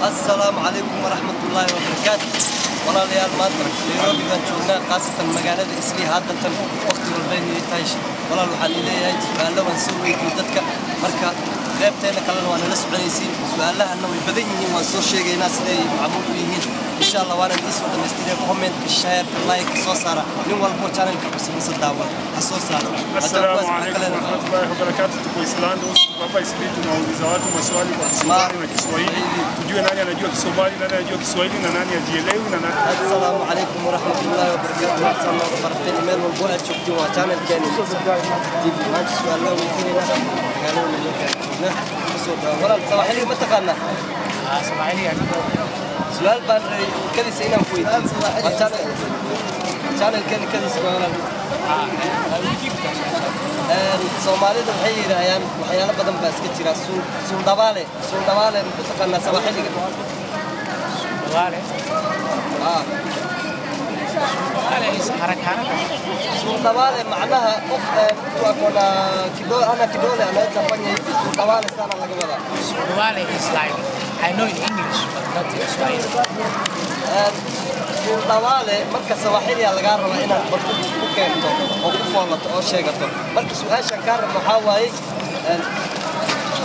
Assalaamu calaykum waraxmatullaahi wabarakaatu. Walaalayaal, maanta Nairobi baan joognaa, khaasatan magaalada Islii. Haddatan waqti walbayna ii tahay. Walaal, waxaan ii leeyahay su-aalo waan soo weydiiyey dadka, marka qaybteena kalena waa nala soconaysiin. Su-aalahana way badan yihiin, waan soo sheegaynaa siday macmuul u yihiin, insha Allah. Waana idiin soo dhamaystiraya. Commentka, shareka, like soo saara. Nin walbo channelka cusub mise daawan ha soo saaro. Assalamu alaikum warahmatullahi wabarakatuh. Tuko Eastlando, tuko hapa Eastleigh, tunauliza watu maswali kwa Kisomali na Kiswahili, tujue nani anajua Kisomali, nani anajua Kiswahili na nani hajielewi na nani. Assalaamu calaykum waraxmatullaahi wabarakaatu. Waxaan nooga barteen meel walbo aad joogtiin, waa channelkeeni TV. Maanta su-aalaha weydiinaynaa, magaalada Nairobi aan joognaa. Kusoo dhawa walaal. Sawaaxiliga ma taqaanaa? Su-aal baan rabay kadisa inaan ku weydiiyo. Waa channelkeeni kadisa waa walaal. Soomaalida waxay yidhaahdaan waxyaalo badan baa iska jira. Suuldhabaale, suuldhabaale ma ku taqaanaa sawaaxiliga? Ah. Suuldhabaale macnaha qof mtu ako na kidole, ana kidole, anaweza fanya hivi. Suuldhabaale sana laga wadaa. Suuldhabaale is like, I know in English but not in Swahili. Suuldhabaale marka sawaaxiliya lagaa rabaa inaad bal ku keento oo ku foolato oo sheegato. Marka su-aashan kaa rabno waxaa waaye,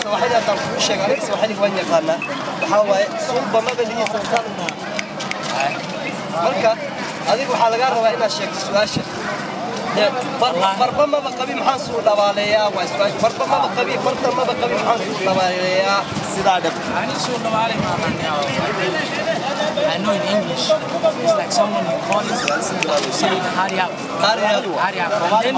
sawaaxili haddaan kuu sheego, aniga sawaaxiliga waan yaqaanaa, waxaa waaye suulba maba lihiisa saan u dhahaa. Marka adiga waxaa lagaa rabaa inaad sheegto su-aasha. Farba maba qabi, maxaan suu dhabaaleeyaa? Waa su-aasha. Farba maba qabi, farta maba qabi, maxaan suu dhabaaleeyaa? Sidaa dhab. Ani Suuldhabaale ma I know in English. It's like someone you call it, you say, "Hurry up." Hurry up. Hurry up. And then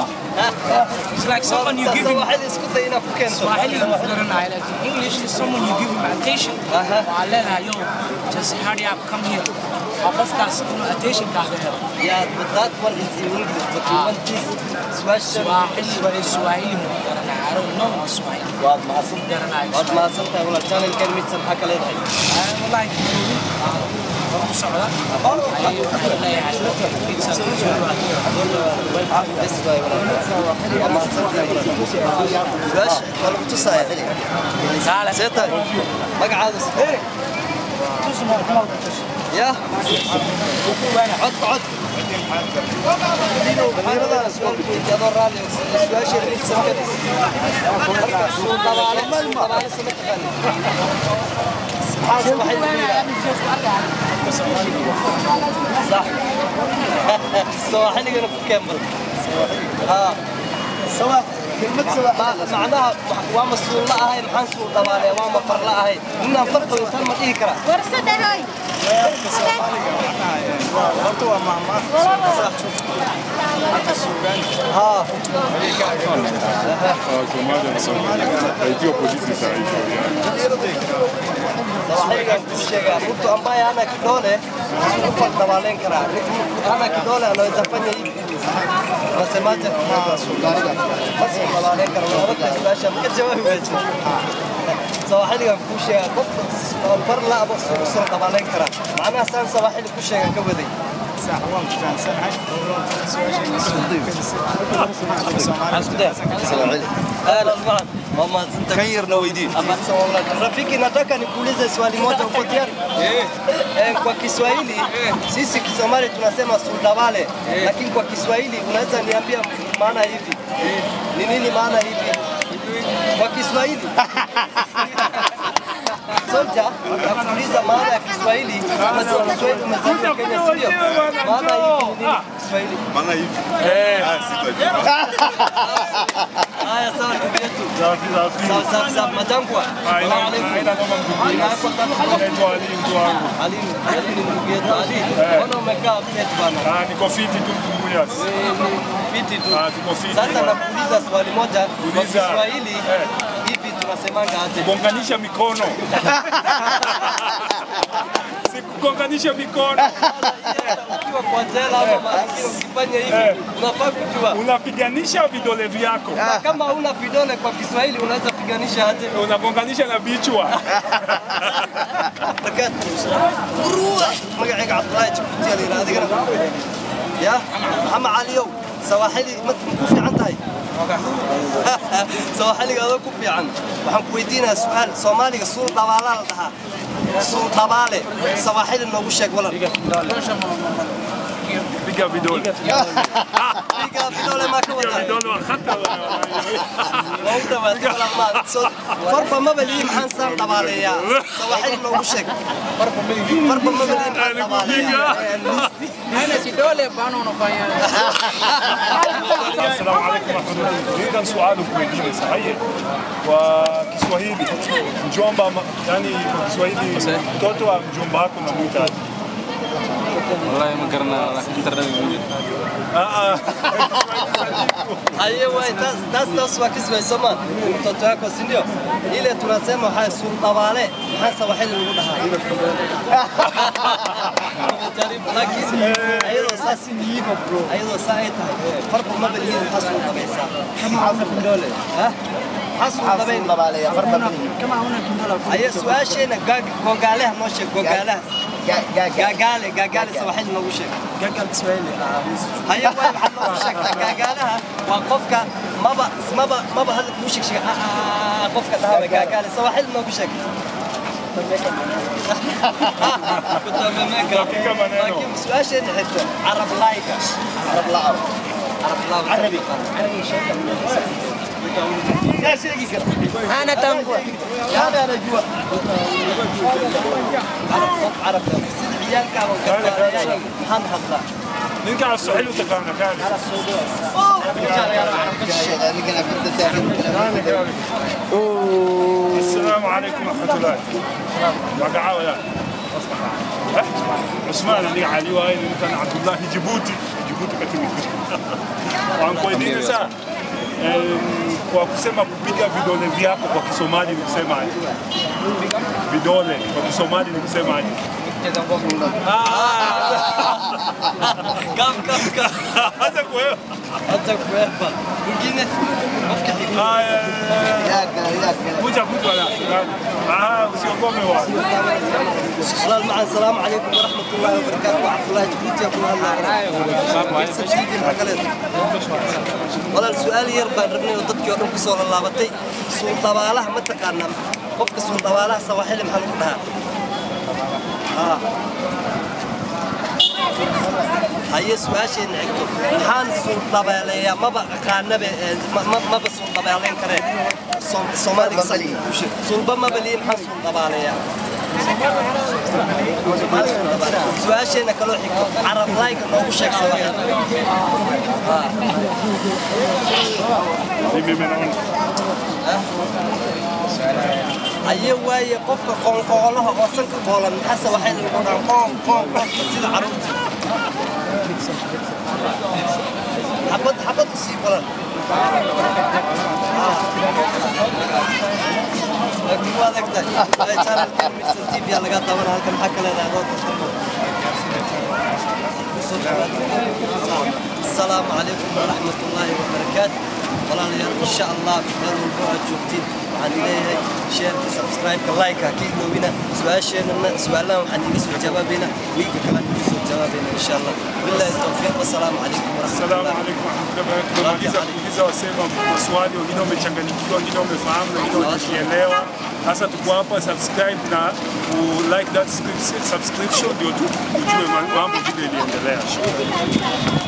it's like someone you give him Sawaaxili isku day inaad ku keento. Swahili like in English is someone you give him attention. Waa leedahay, "Yo, just hurry up, come here." Waa qofkaas inuu attention kaaga helo. Yeah, but that one is in English, but you want this question. Swahili, Swahili ma garanayo. I don't know Swahili. Waad mahadsan. Garanayo. Waad mahadsantahay walaal. Channelkan midsan maxaa ka leedahay? Wallahi hor u socda. Ayuu leeyahay pizza. Bes waay walaal. Waa mahadsantahay walaal. Su-aasha waa lagu tusaaya. Saale. See tahay? Magacaadu sidee? Ya? Codka cod. Dhalinyaradaana su-aal ku weydiiyo adoo raalli ah, su-aasha midsan kadis. Marka suuldhabaale, suuldhabaale sama taqaanid? Maxaa sawaaxili lagu yidhaha? Sax. Sawaaxiligana ku keen bal. Haa. Macnaha waa ma suul la ahay, maxaan suul dhabaale, waa ma far la ahay, ninaan far qabin saan ma dhihi karaa? Horta waa mahmaah xagga suugaanta Haa. ayay ka Haitiwa polisi saa hizo. Sawaaxiligaan kuu sheegaa, mtu ambaye hana kidole u far dhabaaleyn karaa. Hana kidole anaweza fanya hivi. Unasemaje? Ma suul dhabaaleyn karo. Waa adag su-aasha, ma ka jawaabi waysid. Sawaaxiligaan kuu sheegaa, qof far la aba u soo dhabaaleyn karaa. Macnaha saan sawaaxili ku sheegan ka waday. Sax, waan ku fahansanahay su-aasha. Waa mahadsantahay. Kan yarna weydii. Rafiki, nataka nikuulize swali moja, uko tayari? Eh, kwa Kiswahili, sisi Kisomali tunasema suldawale, lakini kwa Kiswahili unaweza niambia maana hivi? Ni nini maana hivi? Kwa Kiswahili. Soldier, nakuuliza maana ya Kiswahili. Unajua Kiswahili, umezaliwa Kenya, si ndio? Maana hivi ni nini Kiswahili? Maana hivi. Ah, sitajua. Haya, sawa ndugu yetu. Safi safi. Sawa safi safi. Majangwa. Salamu alaikum. Haina noma ndugu. Jina yako tatu? Naitwa Ali, mtu wangu. Ali, Ali ni ndugu yetu. Ali, mbona umekaa upset bana? Ah, niko fiti tu mkungunyas. Wewe ni fiti tu. Ah, tuko fiti. Sasa nakuuliza swali moja kwa Uliza. Kiswahili. Eh. Hivi tunasemanga aje? Gonganisha mikono. Sikugonganisha mikono. Ukiwa kwa jela ama mahali ukifanya hivi Eh. unafaa kujua. Unapiganisha vidole vyako. Na kama huna vidole, kwa Kiswahili unaweza piganisha aje? Unagonganisha na vichwa. Magacayga Cabdullaahi Jabuuti la yidhaha, adigana ya Maxamed Caliyow. Sawaaxili ma ku fiican tahay? Sawaaxiliga adoo ku fiican, waxaan ku weydiinayaa su-aal. Soomaaliga suul dhabaalaa la dhahaa. Suldhabaale sawaaxili noogu sheeg walaal. Piga vidole. Piga vidole ma ka Piga wadaa? vidole waa khatar. Waa u dhawaatay walaal ma farba maba lihi maxaan saan dhabaaleeyaa? Sawaaxili noogu sheeg. Farba maba lihi maxaan dhabaaleeyaa? Ana kidole bana unafanya. Assalamu alaikum warahmatullahi. Ninkan su'alu kuweydiinaysa haye kwa Kiswahili mjomba, yani kwa Kiswahili mtoto wa mjomba wako unamuita aje? والله ما قرنا لكن internet Ah, ah. Haye waay, taas waa kiswahili Soomaa. Mtoto wako si ndio? Ile tunasema haya suldhabaale maxaa sawaaxili lagu dhahaa? Jaribu laakiin ayadoo saas ayadoo saa ay tahay farba maba lihi maxaa suldhabaysaa? Ha? Maxaa suldhabayn? Kama huna kidole. Haye su-aasheena gogaaleha noo sheeg gogaalaha. Gaagaale gaagaale sawaaxili noogu sheeg. Gagal Kiswahili. Haye waay maxaad noogu sheegtaa gaagaalaha waa qofka maba maba maba hadda kuu sheeg sheega qofka dhahaba gaagaale sawaaxili noogu sheeg. Kutamemeka. Hakika maneno. Laakiin su-aasheena xigto carab laayga. Carab laaw. Carab laaw. Carabi. Yaa sheegi kara. Ana tambua. Yaa anajua. Carab qof carab sida ciyaalka oo gargaaraya maxaan hadlaa? Ninka af Swahili u taqaana kaali. Assalaamu calaykum waraxmatullaahi. Magacaa walaal? Cusmaan aniga Cali waaye, ninkan Cabdullaahi Jabuuti. Jabuuti ka timid. Waan ku weydiinaysaa kwa kusema kupiga vidole vyako kwa Kisomali ni kusema aje? Vidole kwa Kisomali ni kusema aje? Kam kam kam. Hata kuelewa. Hata kuepa. Mwingine qofka xiga. Haya. Kuja kuja wala. Ah, usiogope wa. Walaal macaan, salaamu calaykum waraxmatullaahi wabarakaatu. Waa Cabdullaahi Jabuuti aan kula hadlaaya. Walaal su'aal yar baan rabnay oo dadkii oo dhan kusoo lallaabatay. Suuldhabaalaha ma taqaanaa? Qofka suuldhabaalaha sawaaxili maxaa lagu dhahaa? Haa. Haye su-aasheena xigto maxaan suuldhabaaleeyaa? Maba aqaanabe maba suuldhabaaleyn karee. Soomaaliga sulba maba lihi maxaan suuldhabaaleeyaa? Su-aasheena kaloo xigto carab laayga noogu sheeg sawaaxili. Mimi naona. Haye waaye qofka qoonqoolaha oo sanka qoolan maxaa sawaaxili lagu dhahaa? Qoon qoon qoon sida carruurta. Xabad xabad u sii badan. Laakiin waa adag tahay. Channelkan Midsan TV aa laga daawana halkan maxaa ka leedahay adoo dadka kusoo dhawaada. Asalaamu calaykum waraxmatullaahi wabarakaatu. Walaalayaal insha Allah meel walbo aad joogtiin waxaan leeyahay share-ka, subscribe-ka, like-ka ha ka iloobina. Su-aasheenana su-aalahan waxaan iiga soo jawaabaynaa wiigga kalaan iiga soo jawaabaynaa insha Allah. Billahi tawfiiq wasalaamu calaykum Assalamu waraxmatullahi. alaikum warahmatullahi wabarakatuh. Tumemaliza kuuliza wasema maswali, wengine wamechanganyikiwa, wengine wamefahamu, wengine wamejielewa. Sasa tuko hapa, subscribe na ku like that subscription ndio tu ujue mambo vile iliendelea. Shukrani.